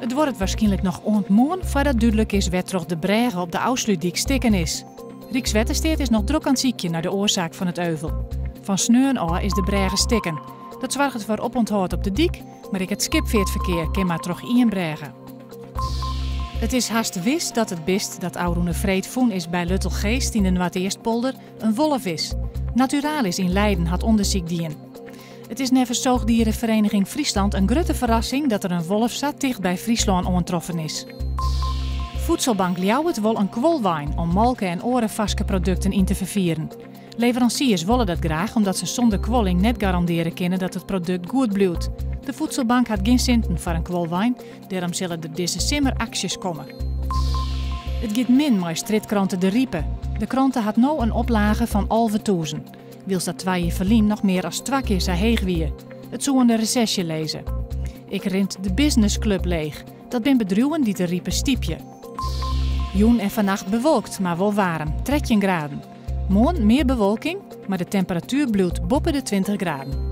It duorret warskynlik noch oant moarn foardat dúdlik is wêrtroch de brêge op de Ofslútdyk stikken is. Rykswettersteat is noch drok oan it sykjen nei de oarsaak fan it euvel. Fan sneon ôf is de brêge stikken. Dat soarget foar opûnthâld op de dyk, mar ek it skipfeartferkear kin mar troch ien brêge. It is hast wis dat it bist dat ôfrûne freed fûn is by Luttelgeest yn de Noardeastpolder in wolf is. Naturalis yn Leiden hat ûndersyk dien. It is neffens Zoogdierenvereniging Friesland in grutte ferrassing dat der in wolf sa ticht by Fryslân oantroffen is. Voedselbank Ljouwert wol in kuolwein om molke en oare farske produkten yn te ferfieren. Leveransiers wolle dat graach omdat se sûnder kuolling net garandearje kinne dat it produkt goed bliuwt. De Voedselbank hat gjin sinten foar in kuolwein, dêrom sille der dizze simmer aksjes komme. It giet min mei strjitkrante De Ripe. De krante hat no in oplage fan 11.000, wylst dat twa jier ferlyn noch mear as twa kear sa heech wie. It soe oan de resesje lizze. Ek rint de businessclub leech. Dat binne bedriuwen dy't De Ripe stypje. Jûn en fannacht bewolkt, mar wol waarm, 13 graden. Moarn mear bewolking, mar de temperatuer bliuwt boppe de 20 graden.